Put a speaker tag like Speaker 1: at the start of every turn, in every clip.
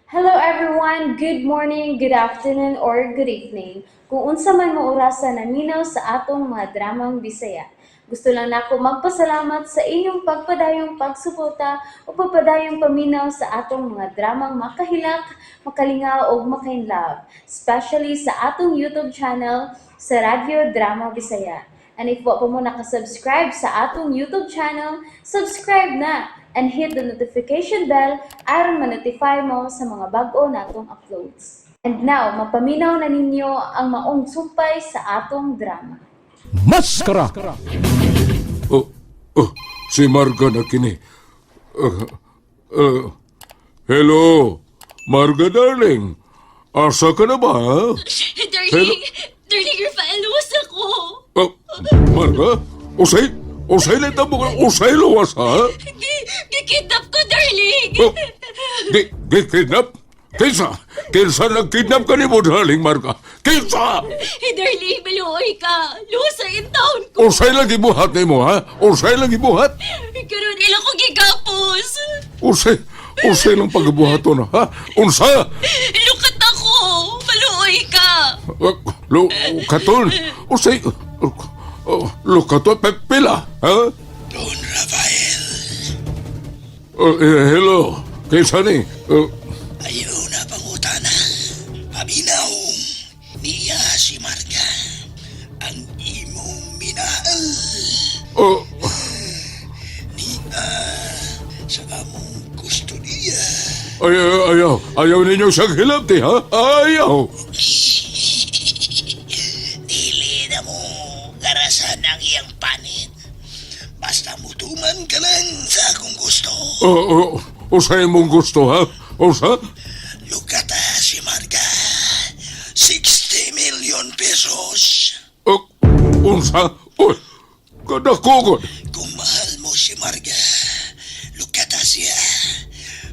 Speaker 1: Hello everyone! Good morning, good afternoon, or good evening. Kung unsa man mo orasa naminaw sa atong mga dramang Bisaya. Gusto lang nako magpasalamat sa inyong pagpadayong pagsuporta o pagpadayong paminaw sa atong mga dramang makahilak, makalingaw ug makainlove, especially sa atong YouTube channel sa Radyo Drama Bisaya. And if wa pa mo nakasubscribe sa atong YouTube channel, subscribe na and hit the notification bell aron ma-notify mo sa mga bag-o natong uploads. And now, mapaminaw na ninyo ang maong sumpay sa atong drama.
Speaker 2: Maskara!
Speaker 3: Oh, si Marga na kini. Hello, Marga darling. Asa ka na ba? Ha?
Speaker 4: Darling, darling Rafael, luwas ako.
Speaker 3: Oh, Marga? Usay? Usay na mo ka? Usay luwas, ha?
Speaker 4: Gikidnap ko, darling.
Speaker 3: Oh, di kidnap? Kinsa? Kinsa nagkidnap ka ni mo, darling Marga? Kinsa?
Speaker 4: Hey, darling, maluoy ka. Luwas sa in town ko.
Speaker 3: Usay lang gibuhat nimo, ha? Usay lang gibuhat?
Speaker 4: Karon ila ko gigapos.
Speaker 3: Usay, usay lang pagbuhaton, ha? Unsa?
Speaker 4: Lukat ako. Maluoy ka.
Speaker 3: Lo, katon, usay, lo katon, pila, ha?
Speaker 5: Don Rafael,
Speaker 3: Hello, kinsa ni?
Speaker 5: Ayaw na pangutana. Paminaw, niya si Marga, ang imong minahal.
Speaker 3: Oh,
Speaker 5: Niya sa among kustodiya.
Speaker 3: Ay, ay, ayaw, ayaw ninyo siyang hilabti, ha? Ayaw!
Speaker 5: Dili na mo garasan ang iyang panit. Basta mutuman ka lang sa akong gusto.
Speaker 3: Oh, usay mong gusto, ha? Usa?
Speaker 5: Lukata si Marga. 60 million pesos.
Speaker 3: Oh, unsa? Uy, kadakugod.
Speaker 5: Kung mahal mo si Marga, lukata siya.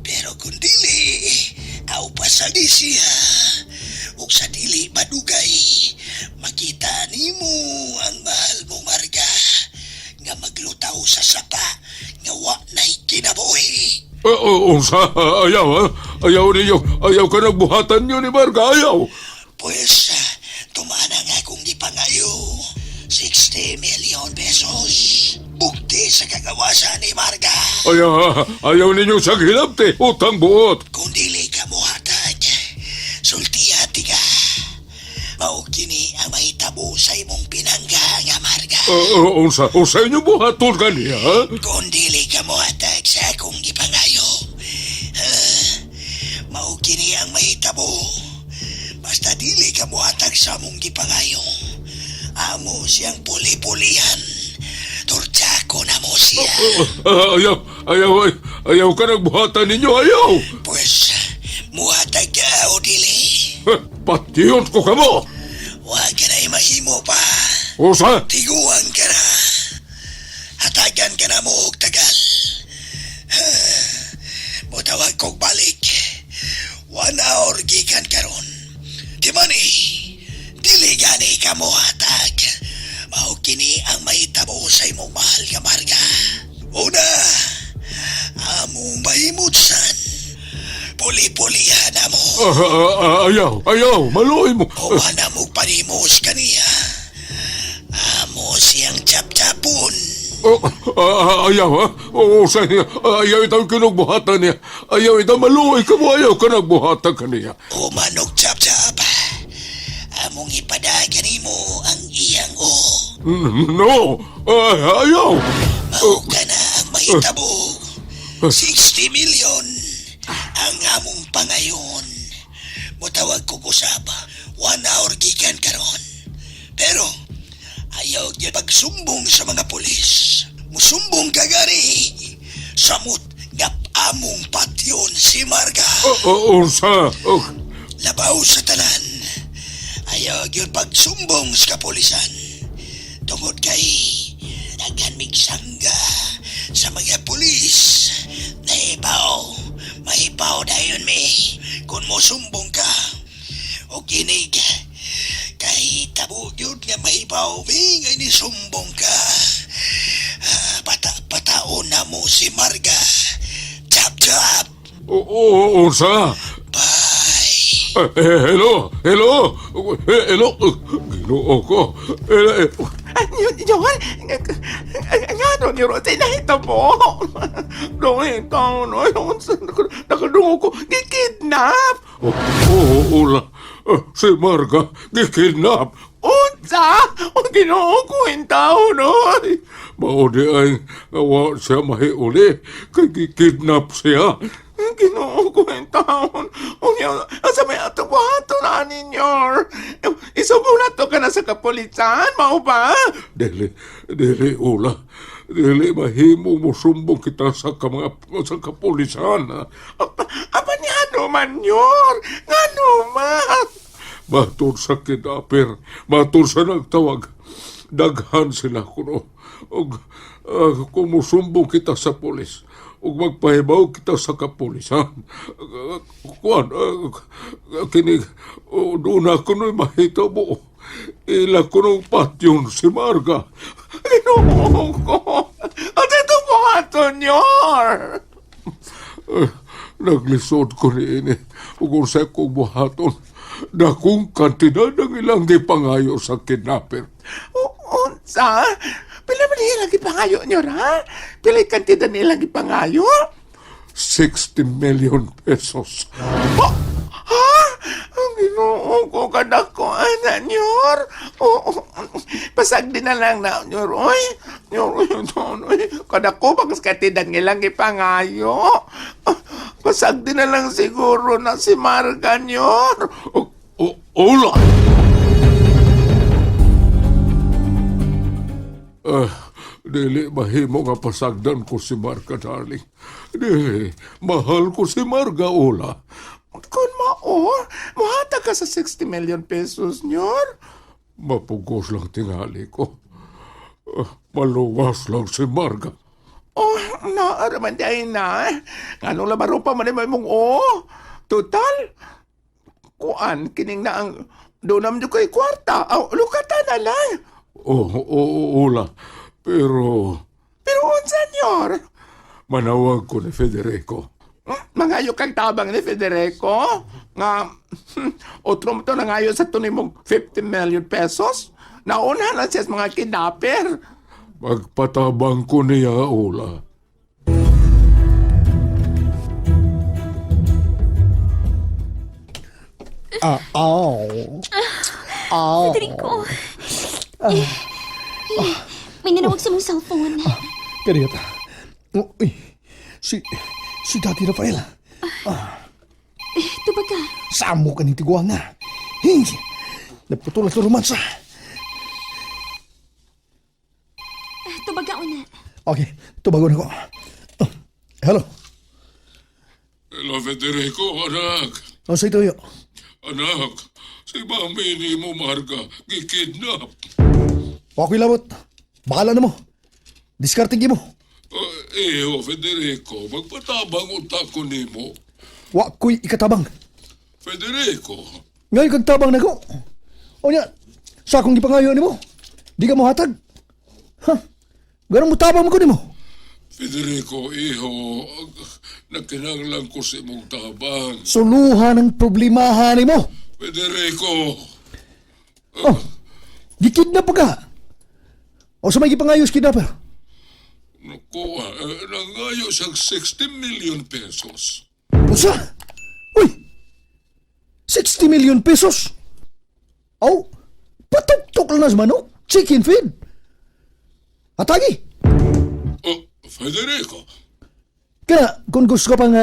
Speaker 5: Pero kung dili, aw pasali siya. Ug sa dili madugay, makita nimo ang mahal mo Marga nga maglutaw sa sapa nga wa na'y kinabuhi.
Speaker 3: Oh, unsa? Ayaw, ha? Ayaw ninyo, ayaw ka nagbuhatan nyo ni Marga, ayaw!
Speaker 5: Pues, tumana nga akong gipangayo. 60 million pesos. Bukti sa kagawasan ni Marga.
Speaker 3: Ayaw, ayaw ninyo siyang hilabti, utang buot.
Speaker 5: Kung dili ka mohatag, sultiati ka. Mao kini ang mahitabo sa imong pinangga nga Marga.
Speaker 3: Unsa, unsa inyo buhaton kaniya, ha?
Speaker 5: Kung dili ka mohatag sa akong gipangayo, mao kini ang mahitabo. Basta dili ka mohatag sa among gipangayo, amo siyang puli-pulihan. Tortsako na mo siya.
Speaker 3: Ayaw, ayaw, ayaw, ayaw ka nagbuhatan ninyo, ayaw!
Speaker 5: Pues, muhatag ka o dili.
Speaker 3: Patiyon ko kamo!
Speaker 5: Wa ka na mahimo pa.
Speaker 3: Usa!
Speaker 5: Tiguan ka na. Hatagan ka na mo og tagal. Mutawag kog balik. 1 hour gikan karon. Di man eh, dili gani ka mo hatag. Mao kini ang mahitabo sa imong mahal nga Marga. Una, among mahimutsan. Puli-pulihan na mo.
Speaker 3: Ayaw, ayaw, maluoy mo.
Speaker 5: Huwa na mo panimos kaniya. Amo siyang chap-chapon.
Speaker 3: Oh, ayaw, ha? Oo, sa niya. Ayaw itang kinugbuhatan niya. Ayaw itang maluoy ka mo, ayaw ka nagbuhatan kaniya.
Speaker 5: Humanog chap-chap. Among ipadagan nimo ang iyang o.
Speaker 3: No, ayaw.
Speaker 5: Mao ka na ang mahitabo. 60 million ang among pangayon. Mutawag ko usab, 1 hour gikan karon. Pero ayaw gyud pagsumbong sa mga pulis. Musumbong ka gani. Samot nga among patyon si Marga.
Speaker 3: Oh, unsa? Oh,
Speaker 5: Labaw sa tanan. Ayaw gyud pagsumbong sa kapulisan. Tungod kay daghan mig sangga sa mga pulis. Nahibaw, mahibaw dayon mi kung mosumbong ka. O kinig, kay tabo gyud nga mahibaw mi nga nisumbong ka. Pataon na mo si Marga. Chap chap.
Speaker 3: Oh, unsa?
Speaker 5: Pa
Speaker 3: Eh, hello, hello, eh, hello. Ginoo ko. Eh, eh,
Speaker 2: Nyor, ngano nyor, sa nahitabo? Dong ikaw, no, nakadungo ko, gikidnap.
Speaker 3: Oh, oh, ula. Eh, si Marga, gikidnap.
Speaker 2: Unsa? Ang Ginoo ko intaw, no?
Speaker 3: Mao di ay nga wa siya mahiuli. Kay gikidnap siya.
Speaker 2: Ang Ginoo ko intaw. Unya, asa may ato buhaton na ninyo? Isubong na to ka na sa kapulisan, mao ba?
Speaker 3: Dili, dili, ula. Dili mahimo mo sumbong kita sa ka mga sa kapulisan.
Speaker 2: Apa, apa ni ano man yor? Ngano man?
Speaker 3: Matod sa kidnapper, matod sa nagtawag. Daghan sila kuno. Og kung musumbong kita sa pulis, ug magpahibaw kita sa kapulisan. Kuan, kini, doon na kuno'y mahitabo. Ila kunong patyon si Marga.
Speaker 2: Ginoo ko. At ito buhaton yor.
Speaker 3: Eh, naglisod ko ni ini. Ug unsay kong buhaton. Dakong kantidad ang ilang gipangayo sa kidnapper.
Speaker 2: Unsa? Pila man nilang gipangayo nyo, ha? Pila kantidad nilang gipangayo?
Speaker 3: 60 million pesos.
Speaker 2: Oh, ha? Ang Ginoo ko kadako ana nyor. Oo. Pasag din na lang na nyor oy. Nyor oy, oy. Kadako bagas kantidad nilang gipangayo. Ah, pasag din na lang siguro na si Marga nyor.
Speaker 3: O, o, hola! Ah, dili mahimo nga pasagdan ko si Marga, darling. Dili, mahal ko si Marga, Ola.
Speaker 2: Kung mao, muhatag ka sa 60 million pesos nyor.
Speaker 3: Mapugos lang tingali ko. Ah, maluwas lang si Marga.
Speaker 2: Oh, naaraman di na. Nganong labaro pa man may mong oh. Total, kuan, kining na ang doon naman ko'y kwarta. Aw, lukata na lang.
Speaker 3: Oh, oh, Ola. Pero
Speaker 2: Pero unsa, senyor?
Speaker 3: manawag ko ni Federico.
Speaker 2: Mangayo kang tabang ni Federico. Nga, otro mo to nangayo sa tunay mong 50 million pesos. Nauna na siya sa mga kidnapper.
Speaker 3: Magpatabang ko niya, Ola.
Speaker 6: Ah, oh. Oh.
Speaker 4: Federico. Eh, eh, may nanawag sa mong cellphone.
Speaker 6: Kariyat. Oh, uy. Si Daddy Rafael.
Speaker 4: Eh, tubag ka.
Speaker 6: Samo ka ng tiguang nga. Hey, naputulat na romansa.
Speaker 4: Eh, tubag ka una.
Speaker 6: Okay, tubagon ako. Oh, hello.
Speaker 3: Hello, Federico, anak.
Speaker 6: Oh, sa ito yo.
Speaker 3: Anak, si mami ni mo, Marga, gikidnap.
Speaker 6: Ako'y labot. Bahala na mo. Diskarte mo.
Speaker 3: Iyo, Federico, magpatabang unta ko nimo.
Speaker 6: Wa ko'y ikatabang.
Speaker 3: Federico,
Speaker 6: Ngayon kang tabang nako. O niya, sa akong gipangayo nimo. Di ka mo hatag. Ha? Ganun mo tabang mo ko nimo.
Speaker 3: Federico, iho, nagkinahanglan ko sa imong tabang.
Speaker 6: Suluhan ang problemahan nimo.
Speaker 3: Federico,
Speaker 6: Oh, gikidnap pa ka. O sa may gipangayo sa kidnapper.
Speaker 3: naku, nangayo siyang 60 million pesos.
Speaker 6: Unsa? Uy! 60 million pesos? Aw, patuktok lang na sa manok. Chicken feed. Atagi.
Speaker 3: Oh, Federico,
Speaker 6: Kaya kung gusto ka pang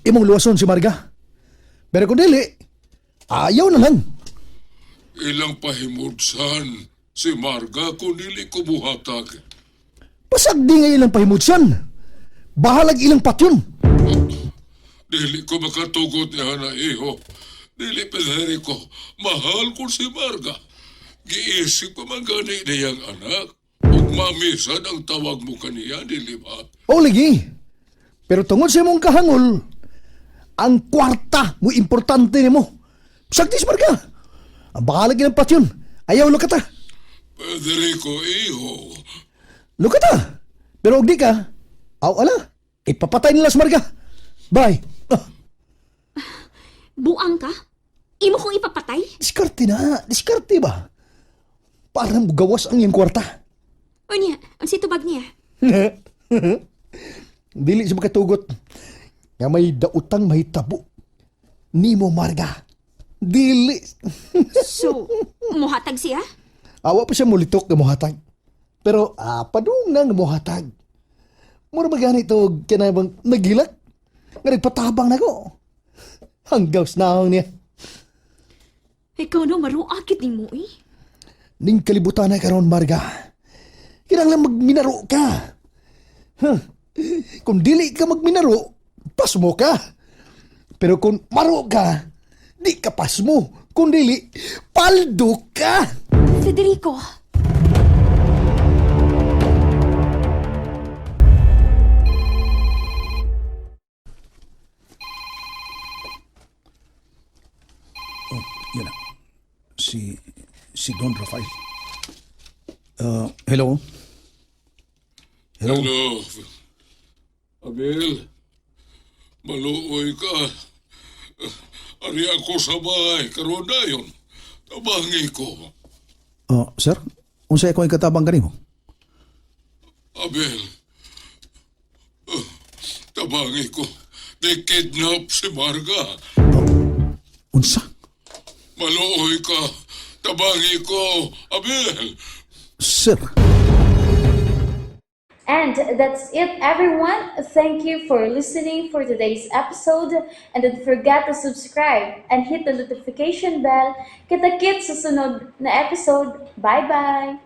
Speaker 6: imong luwason si Marga. Pero kung dili, ayaw na lang.
Speaker 3: Ilang pahimudsan si Marga kung dili ko buhatag.
Speaker 6: Pasagdi nga ilang pahimudsan. Bahalag ilang patyon.
Speaker 3: Dili ko makatugot niya na iho. Dili, Federico, mahal ko si Marga. Giisip ko man gani niyang anak. Ug mamisan ang tawag mo kaniya, dili ba?
Speaker 6: O lagi. Pero tungod sa imong kahangol, ang kwarta mo importante nimo. Pasagdi si Marga. Ang bahalag ilang patyon. Ayaw lukata.
Speaker 3: Federico, iho.
Speaker 6: Lukata. Pero og di ka, aw ala, ipapatay nila si Marga. Bye. Ah,
Speaker 4: Buang ka? Imo kong ipapatay?
Speaker 6: Diskarte na, diskarte ba? Para gawas ang iyang kwarta.
Speaker 4: O niya, ang situbag niya.
Speaker 6: Dili siya makatugot. Nga may dautang may tabo. Nimo Marga. Dili.
Speaker 4: So, muhatag siya?
Speaker 6: Awa pa siya mulitok nga mohatag. Pero padung na nga mohatag. Mura ba ganito kinabang nagilak? Nga nagpatabang na ko. Hanggaw naong niya.
Speaker 4: Ikaw no, maruakit ni mo eh.
Speaker 6: Ning kalibutan na karon Marga. Kinahanglan magminaro ka. Huh. Kung dili ka magminaro, pasmo ka. Pero kung maro ka, di ka pasmo. Kung dili, paldo ka.
Speaker 4: Federico!
Speaker 7: Oh, yun na. Si Don Rafael. Hello? Hello?
Speaker 3: Hello. Abel, maluoy ka. Ari ako sa bahay, karon na yun. Tabangi ko.
Speaker 7: Oh, sir, unsay ako ikatabang kanimo?
Speaker 3: Abel, tabangi ko. They kidnap si Marga.
Speaker 7: Unsa?
Speaker 3: Maluoy ka. Tabangi ko. Abel!
Speaker 7: Sir,
Speaker 1: And that's it, everyone. Thank you for listening for today's episode. And don't forget to subscribe and hit the notification bell. Kita-kits sa sunod na episode. Bye-bye!